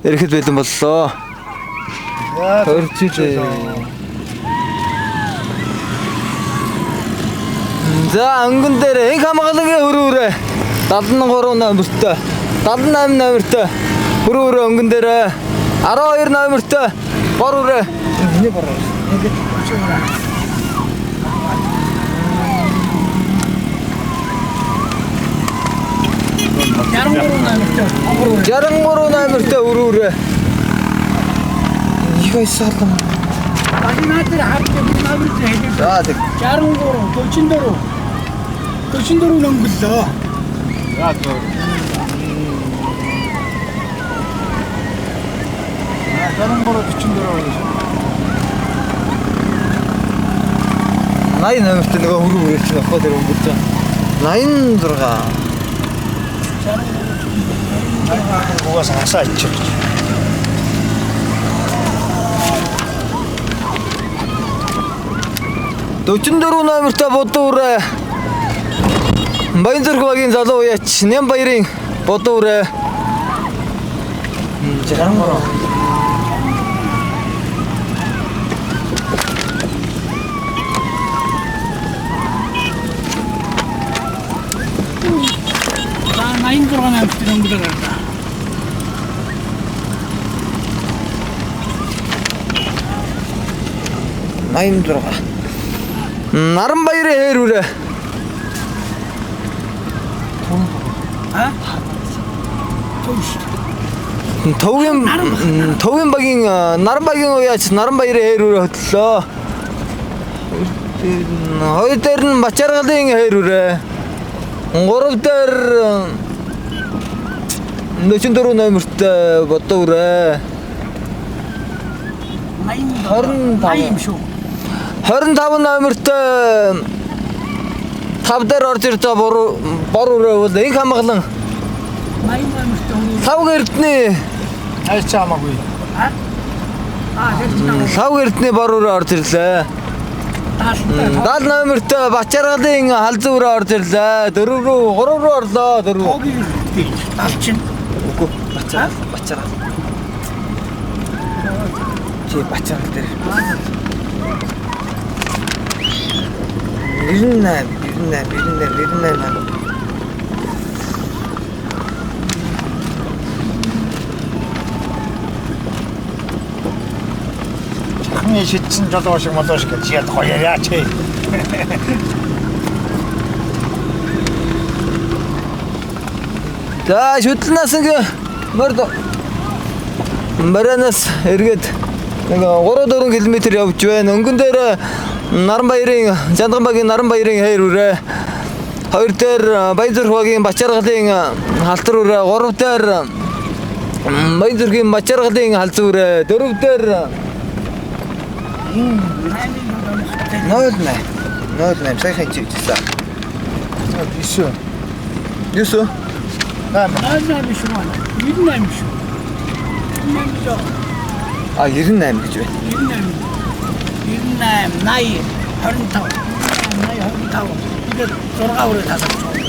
Ирэхэд бэлэн боллоо. Төрчилээ. За өнгөн дээр инх хамгалагийн хөрөөрэ 73 номертой 78 номертой хөрөөрэ өнгөн дээр 12 номертой бор үрэ. Миний бор. Ингээд 63 номертой бор үрэ. 63 номертой өрөөрэ. Их айсаалаа. Наад дээр харж номер хэлээ. За тэг. 63 44 44 өнгөлөө. За зөв. 63 44 гэж. 80 номертой нөгөө хөрөө үрээ чинь охоо тэр өнгөрч байгаа. 86. Угаас хасаа иччих. 44 номертой бодон үрээ. Баянзүрх багийн залуу уяач Ням баярын бодон үрээ. 63. За 86 номертой өнгөлөө гарлаа. 86. Наран баярын хээр үрээ. А? Төвш. Төвийн багийн Наран багийн уяач Наран баярын хээр үрээ хөтлөө. Хоёр дээр нь Бачаргалын хээр үрээ. Гурав дээр 44 номертой бодон үрээ. 85 25 юм шүү. 25 номертой 5 дээр орж ирж байгаа бор үрээ бол инх хамгаалан 80 номертой өрөө. Лав Эрдэнэ Хайч хамаагүй. А? А тэр чинь Лав Эрдэнэ бор үрээ орж ирлээ. 70 70 номертой Бачаргалын халзан үрээ орж ирлээ. 4 рүү 3 рүү орлоо 4. Тогийг дал чинь. Үгүй Бачаргал Бачаргал. Чи Бачаргал дээр. 98 98 98 98. Чахны шидсэн жолоо шиг молоо шиг гэж яд гоё яа чи. За шүтлэнээс ингээ морд Маранаас эргээд нэг 3 4 км явж байна. Өнгөн дээр Наран баярын Жандган багийн Наран баярын хайр үрээ. Хоёр дээр Баянзүрх багийн Бачаргалын халтар үрээ. Гурав дээр Баянзүрхийн Бачаргалын халзан үрээ. Дөрөв дээр 08 08 саяхан чивжсэн. 9. 9 8. 88 шүү манай. 98 шүү. 98 жоо. А 98 гэж байна. 98. 98 80 25. 80 25. Тэгээд 6 өрөө тасалж байгаа.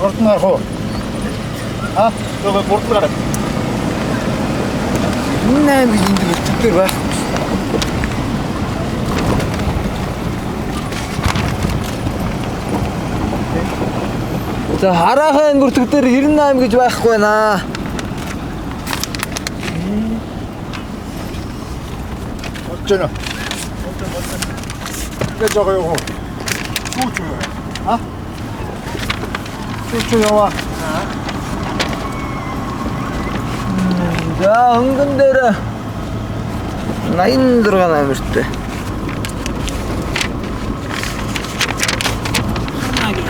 Урд нь гарах уу? А? Нөгөө урд нь гарах. 98 гэж энэ бүртгэл дээр байх. За хараахан бүртгэл дээр 98 гэж байхгүй байна. Болж байна. Ингээд жоо явах уу? Сүүч үү? А? Сүүч яваа. За хөнгөн дээр 86 номертой. 80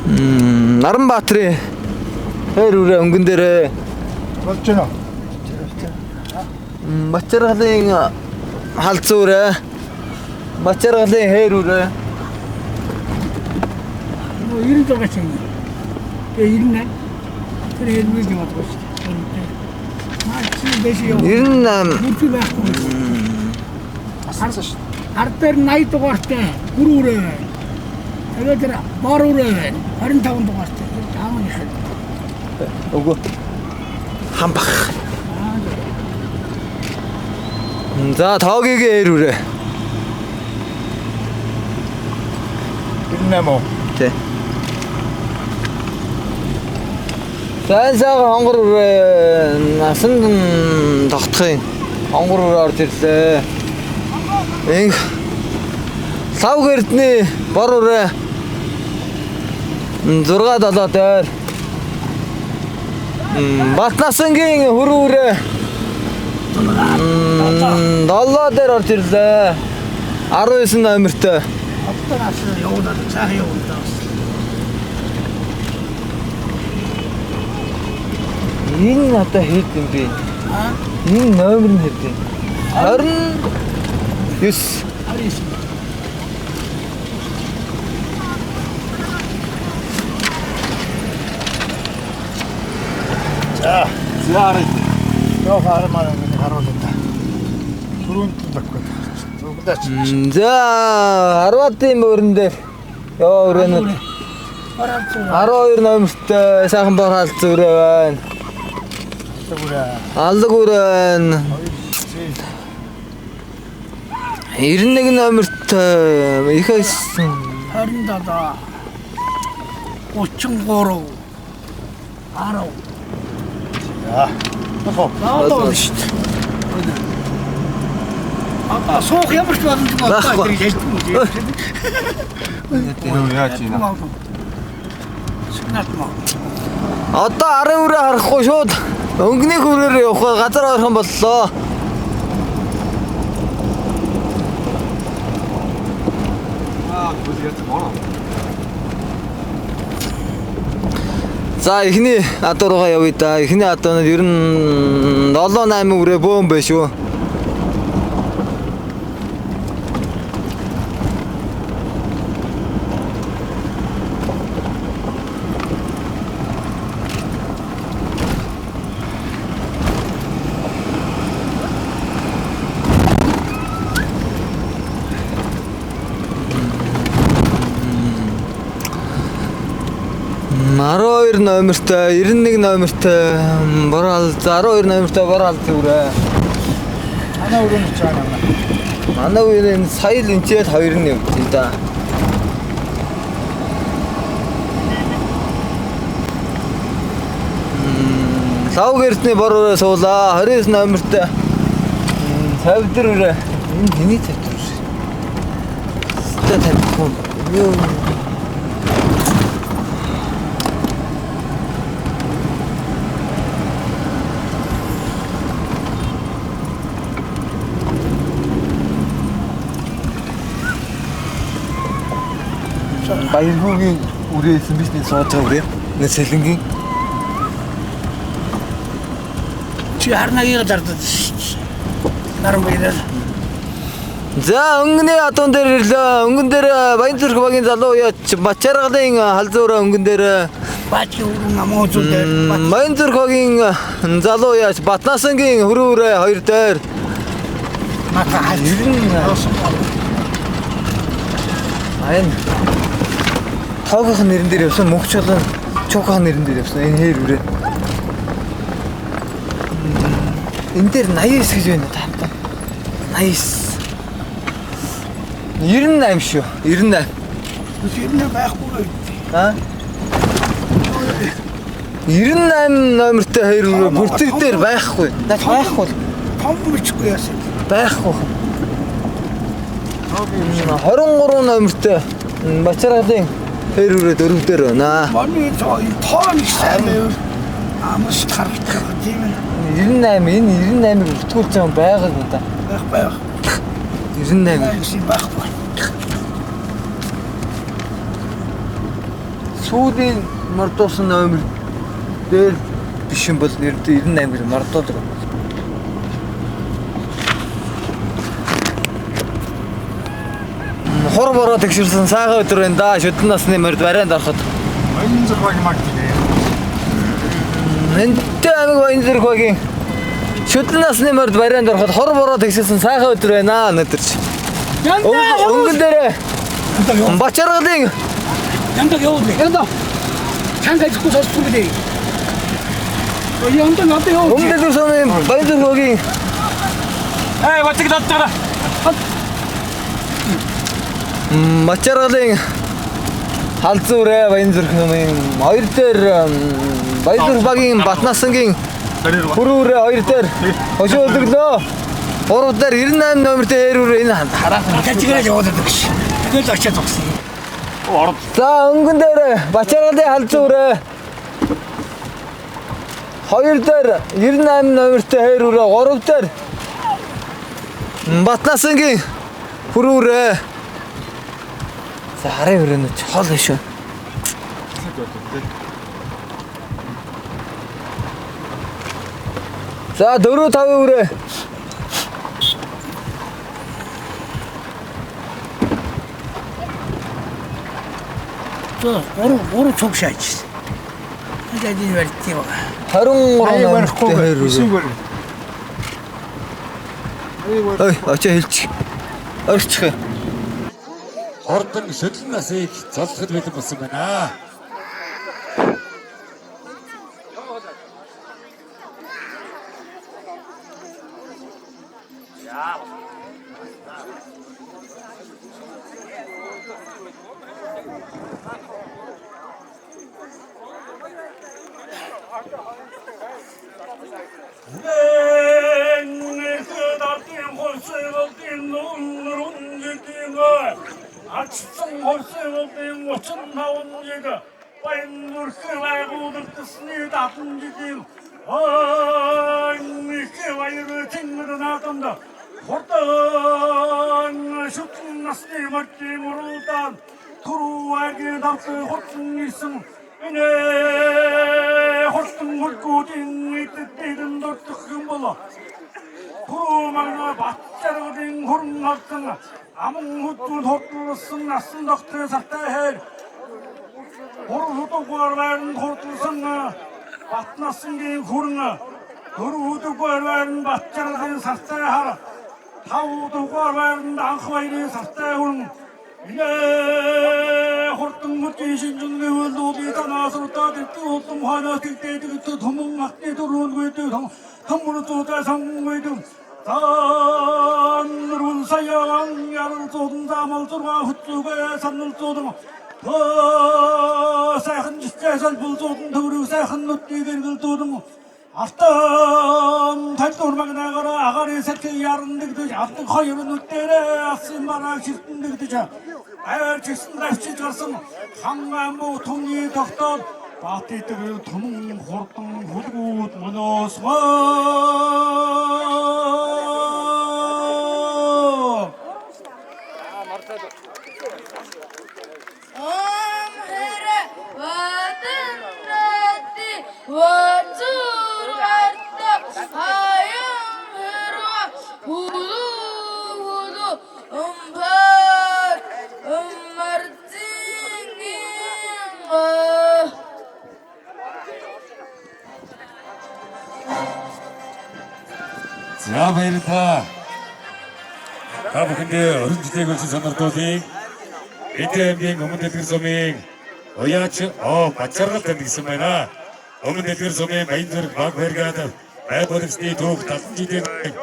80. Наранбаатарын хоёр үрээ өнгөн дээр Болж байна уу? Бачаргалын халзан үрээ. Бачаргалын хээр үрээ. 96 чинь. Тэгээ 98. Тэр хэлмэл юм бодгоо шүү дээ. Наа чи дэш яв. 98 Бүртгэл байхгүй. Асуусан шүү. Ард дээр 80 дугаартай гүр үрээ байна. Тэгээд тэр бор үрээ байна. 25 дугаартай. Тэр таамаг их. Үгүй. Хамбах. За тоогийн ээр үрээ. 98 уу? Тий. Сайн сайхан хонгор үрээ насанд нь тогтохын хонгор үрээ орж ирлээ. Инх Лав гэрдний бор үрээ 6 7 дээр. Батнасангийн хөрөө үрээ 7 дээр орж ирлээ. 19 номертой. Одоо нас явуулаад цаах явуулаад. Энэ одоо хэд юм бэ? Аа? Энэ номер нь хэд юм? 29. 29. За. За харъя. Йоо хармаар ингэ харуулъя та. Түрүүнд локко. Зүгдээч. За Харватын мөрөн дээр яваа өрөөнүүд 12 номертой сайхан бор хаалт зүрээ байна. Алдаг үрээ байна. 91 номертой их айсан 27 33 10. За. Хоо. Одоо шүү дээ. Одоо суух ямар ч боломжгүй Байхгүй. тэр хэлдэг юм. Юу яаж ийна? Сигнал маа. Одоо 10 үрээ харахгүй шууд өнгөний хүрээр явах газар ойрхон боллоо. Аа, бүлгээс бороо. За эхний адуу руугаа явъя да. Эхний адуу нь ер нь 7 8 үрээ бөөн байх шүү. М 12 номертой, 91 номертой бор алд 12 номертой бор алд үрээ. Манай өрөөний чаана. Манай үеийн энэ сая л энчээл хоёр нь явж байна да. Лав гэртний бор үрээ суулаа. 29 номертой цавдэр үрээ. Энэ хэний цавдэр үрээ? Тэ танихгүй. Юу. Баярхүүгийн үрээ байсан биз дээ сууж байгаа үрээ. Нэ сэлэнгийн. Чи харнагийг дардаад шүү дээ. Наран баяраа. За өнгөний адуун дээр ирлээ. Өнгөн дээр Баянзүрх багийн залуу яач Бачаргалын халзуураа өнгөн дээр Баач өрөө намуу зүү дээр. Баянзүрх багийн залуу яач Батнасангийн хөрөө үрээ хоёр дээр. Мака хальт. Ер нь аян тоогийнх нь нэрэн дээр явсан, мөнх чулуун чуукийн нэрэн дээр явсан. Энэ хээр үрээ. Энэ дээр 89 гэж байна та. 89. 98 шүү. 98. Тэр нэ байхгүй. А? 98 номертой хоёр үрээ бүртгэг дээр байхгүй. Наач байхгүй. Том бичихгүй яасан. Байхгүй. 23 номертой Бачаргалын хоёр үрээ дөрөв дээр байна. Манай тоо нэг сайн байвал амс харагдах тийм ээ. 98 энэ 98-ыг бүртгүүлж байгаа юм байгаагүй да. Байх байх. 98. Гэсэн байхгүй. Сүүлийн мордуусан номер дээр биш юм бол 98 гэж мордуудаг. Хур бороо тэгшэрсэн сайхан өдөр байна да. Шүдэн насны морд барайнд ороход. Баянзүрх баг маг гэдэг. Энтэй аймаг Баянзүрх багийн шүдэн насны морд барайнд ороход хур бороо тэгшэрсэн сайхан өдөр байна өнөөдөр чи. Өнгөн дээрээ Бачаргалын Яндаг явуулъя. Яндаг. Чанга идэхгүй сонссон гэдэг. Өндөр надад яа. Өмнө дэлгэр сумын Баянзүрх багийн Эй, бачиг дадж байгаа. Бачаргалын халзуурэ Баянзүрх сумын хоёр дээр Баянзүрх багийн Батнасангийн хүрүүрэ хоёр дээр хошуу өдөглөө. Гурав дээр 98 номертэй хэрүүрэ энэ хараахан. Тажиграа яваад байдаг ш. Тэгэл очиад зогсон. Орд. За өнгөн дээр Бачаргалын халзуурэ хоёр дээр 98 номертэй хэрүүрэ гурав дээр Батнасангийн хүрүүрэ. За харын хүрээний хол биш үү? За 4 5 хүрээ. За гурав гурав цуг шааж. Тэгээд энэ барьдсан юм. 23 Аяг номертэй барихгүй. хэрүүрэ. Эсийг барь. Ой, очоо хэлчих. Орчих. Хордон шөдлөн насыг золлоход бэлэн болсон байна. Ачсан хорсуулын 35 жиг Баянүрх байгуулагдсны 70 жилийн их баяр тэнгэр наадамд хурдан шүтэн насны мөрдийн уралдаан түрүүгийн давтан хурдан исэн энэ хурдан хөлгүүдийн эддэн дурдах юм бол түрүү магна Батчаргын хөрөн алдан аман хөдөл хурдлсан насан тогтны сартай хайр гурав хөдөгөр байранд хурдлсан Батнасангийн хүрэн дөрөв хөдөгөр байранд Батчаргын сартай хар тав хөдөгөр байранд анх баярын сартай хүрэн энэ хурдан мөчийн шинжинний үйлдвэрлэлийн танаас удаад дэвтэр хулан хойноос тэгдээдэг түмэн матны дөрвөлгүйдэг төмөр зуудаа сонгойдог занрун саяан ярал зуудан замал зурга хөцүүгээ санал зуудан төө сайхан жишээ салбал зуудан төврөг сайхан нүдний гэргэл зуудан алтан талдуур магнаагаараа агаарын салхи ярандагдаж алдаг хоёр нүдээрээ алсын бараа шилтэндэгдэж айр чигсэн давчиж гарсан хангаан буу түмний тогтоол бат идэр түмэн хурдан хүлгүүд мөнөөсгөө. Ом хэрэ ватан рати вацур гарта хаян хэрва хулу хулу умбар умарцинги. За баярлалаа. Та бүхэндээ өрн жилийг үлсэн сонирдуулъя. Эдээ аймгийн Өмнө Дэлгэр сумын Уяач оо Бачаргал танд гэсэн байна. Өмнө Дэлгэр сумын Баянзүрх баг баригад байгуулагчны түүх 70 жилийн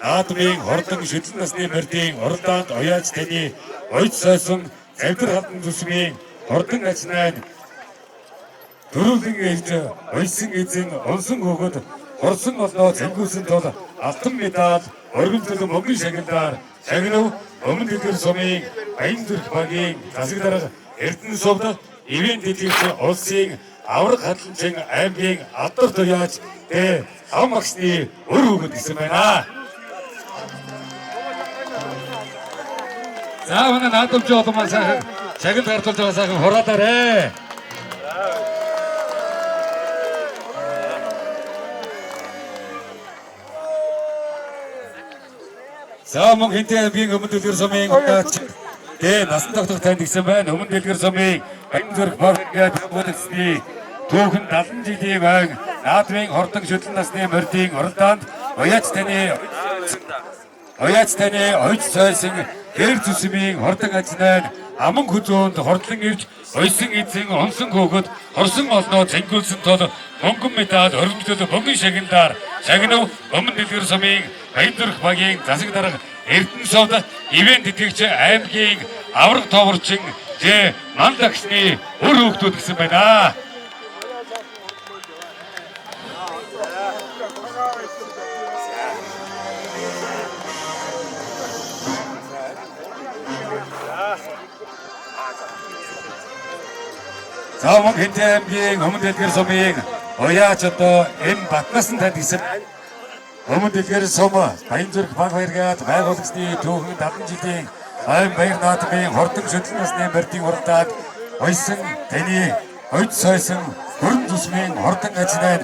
наадмын хордон шүтлэн насны мордын уралдаанд Уяач таны уйд сойсон завдар хатан зүсмийн хордон ачнаад дөрвөлэн эрж уйсан эзэн унсан хөөхөд хорсон олноо цангиусан тул алтан медаль өргөмжлөн мөнгөн шагналаар шагнав Өмнө Дэлгэр сумын Баянзүрх багийн засаг дарга Эрдэнэ сувд ивэн дэлгэрч улсын авраг хатланчин аймгийн алдар туяач тэ ам агшны өр хүүхэд гэсэн байна. За манай наадамч олон маань сайхан шагнал гартуулж байгаа сайхан хураалаарэ. За мөн хинтээ аймгийн Өмнө Дэлгэр сумын удаач тэ насан тогтох танд гэсэн байна. Өмнө Дэлгэр сумын Баянзүрх багийн байгуулагчны түүхэн 70 жилийн ойн наадмын хордон шүтлэн насны мордын уралдаанд уяач таны уйж сойсон Гэр зүсмийн хордон ажнаа аман хүзөөнд хордлон ирж ойсон эзэн онсон хөөхөд хорсон олноо цэнгүүлсэн тул мөнгөн медаль өргөмжлөл мөнгөн шагналаар шагнав Өмнө Дэлгэр сумын Баянзүрх багийн засаг дарга Эрдэнэсовд ивент тэтгэгч аймгийн авраг товарчин Ж Мандагшны үр хүүхдүүд гэсэн байна. За мөн Хэнтэй аймгийн Өмнө Дэлгэр сумын уяач одоо М Батнаас нь танд гэсэн Өмнө Дэлгэр сум Баянзүрх баг баяргаад байгуулагчдын түүхэн 70 жилийн ойн баяр наадмын хордон шөдлөн насны мордын уралдаанд ойсон таны ойд сойсон хөрөн зүсмийн хордон ажнаа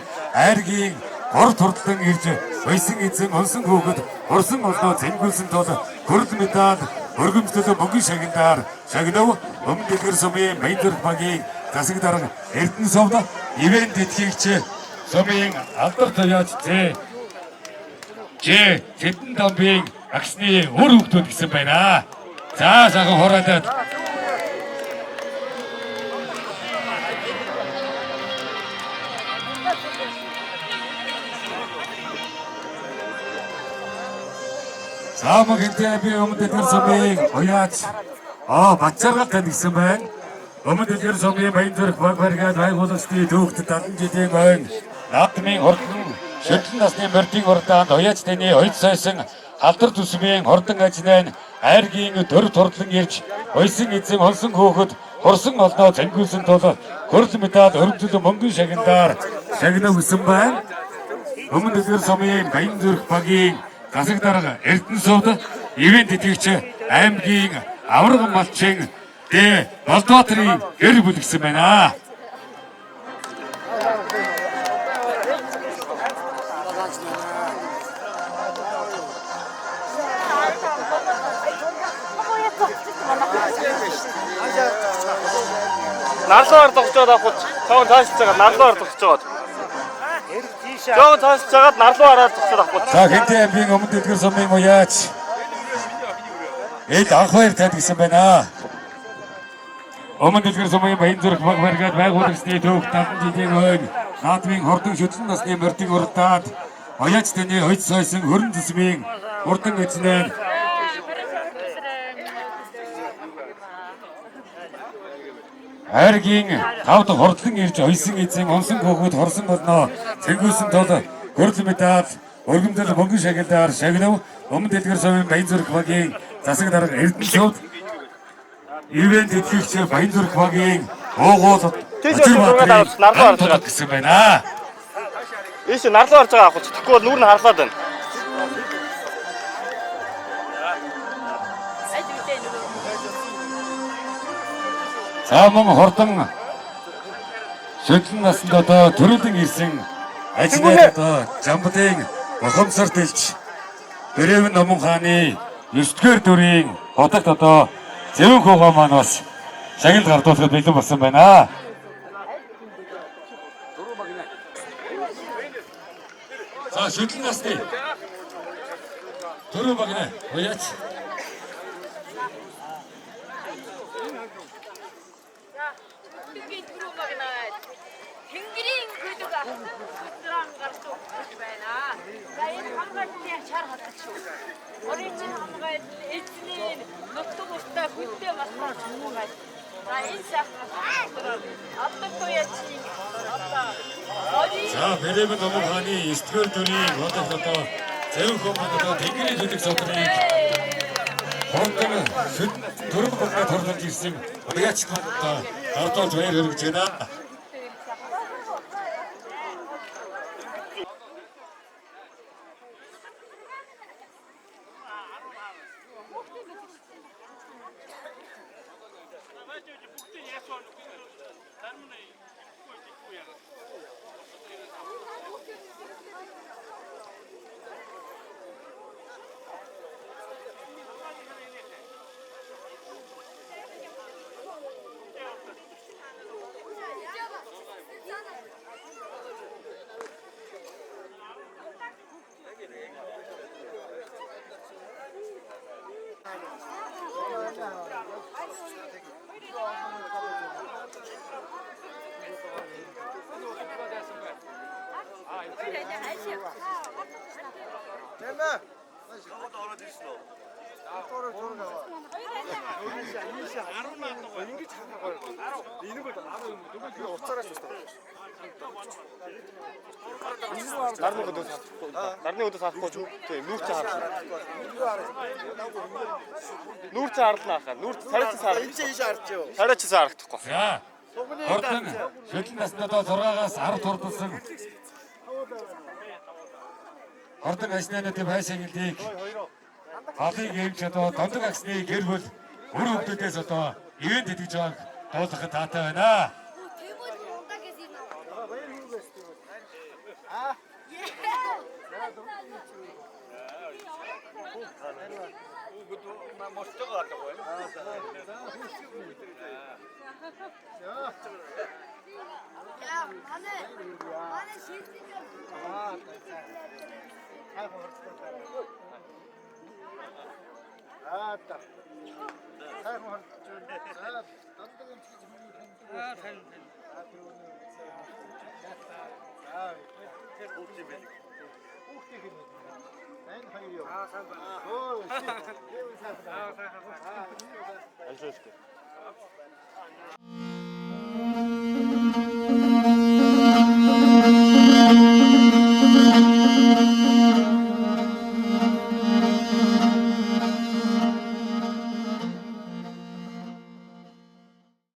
айргийн гор турдлан ирж ойсон эзэн онсон хүүхэд орсон олноо зэнгүүлсэн тул хөрөл медаль өргөмжлөл мөнгөн шагналаар шагнав Өмнө Дэлгэр сумын Баянзүрх багийн засаг дарга Эрдэнэсовд ивент тэтгэгч сумын алдар туяач Ж Зэдэн дамбын агсны үр хүүхдүүд гэсэн байна. За сайхан хураадаад. За мөн Хэнтэй би Өмнө Дэлгэр сумын уяач Батчаргал танд гэсэн байна. Өмнө Дэлгэр сумын Баянзүрх баг бариад байгуулагчдын түүхт 70 жилийн ойн наадмын хордлон шөдлөн насны мордын урдаанд уяач таны ойд сойсон алдар төсмийн хордон ажнаа айргийн төр турдлан ирж ойсон эзэн онсон хөөхөд хорсон олноо зангиулсан тул хөрл медаль өргөмжлөн мөнгөн шагналаар шагнав гэсэн байна. Өмнө Дэлгэр сумын Баянзүрх багийн засаг дарга Эрдэнэсовд ивент тэтгэгч аймгийн аварга малчин Д Болдбаатарын гэр бүл гэсэн байна. Нарлуугаар зогсоод авах гэж цоон цаашж байгаа нарлуугаар зогсоод. Цоон цаашж байгаад нарлуу хараад зогсоод авах гэж. За Хэнтэй аймгийн Өмнө Дэлгэр сумын уяач Эл анх баяр танд гэсэн байна. Өмнө Дэлгэр сумын Баянзүрх баг бариад байгуулагчдын түүх 70 жилийн ойн наадмын хордон шөдлөн насны мордын уралдаанд ояач таны хойд сойсон хөрөн төсмийн хурдан эзнэн айргийн тавд хордлон ирж ойсон эзэн онсон хөөхөд хорсон болноо цэнгүүлсэн тул хөрөл медаль өргөмжл мөнгөн шагналаар шагнав Өмнө Дэлгэр сумын Баянзүрх багийн засаг дарга Эрдэнэсовд ивент тэтгэгч Баянзүрх багийн уугуул Тийш зургаад авч нарлуу харж байгаа. гэсэн байна. Ийш нарлуу харж байгаа авах гэж. Тэгэхгүй бол нүүр нь харлаад байна. За мөн хордон шөдлөн насанд одоо төрөлдөн ирсэн ажлын одоо Жамбадын бухимсар дэлж Брэвэн номон хааны 9-р дүрийн хотогт одоо зэвэн хөөгөө маань бас шагнал гардуулахад бэлэн болсон байна. За шөдлөн насны төрөө багна уяач. Тэнгэрийн түрүү магнаад Тэнгэрийн хөлөг асан хөдрөн гарч өгч байна. За энэ хамгааллын шар хатаж шүү. Орийн хамгаалал эзний нутаг устай хүнтэй болохоор чухал. За энэ сайхан хөдрөн алдар туяачийн одоо орийн За Брэвэн номон хааны 9-р дүрийн хотогт одоо зэвэн хөө маань одоо Тэнгэрийн хөлөг содрыг хордон шүд төрөг багна торлож ирсэн уяач маань одоо гардуулж баяр хүргэж байна. Нарны өдөөс харахгүй. Нарны өдөөс харахгүй ч тийм нүүр чи харлаа. Нүүр чи харлаа хаа. Нүүр царай чи сар. Энд чи ийш харж юу? Царай чи сарагдахгүй. За. Хурдан шүлэн наснд одоо 6-аас 10 турдсан. Хурдан ажнаануудын байшингалыг голыг эвж одоо дондог агсны гэр бүл үр хөвгүүдээс одоо ивент итгэж байгааг дуулгахад таатай байна. Тэгвэл удаа гэсэн юм. Баяр хөөр байсан юм. Аа. Яа, манай манай шийдэл Аа. Хайх хорцтой. Аа та. Хайх хорцтой. За, дондог юм чи хүний таньдаг. Аа тань тань. Аа тэр өнөө. За. Хүүхд юм байна. Хүүхдийн хэрэг. Энэ хоёр юу? Аа сайн байна. Өө, тийм сайхан. Аа сайхан. Аа, Ажиллаж.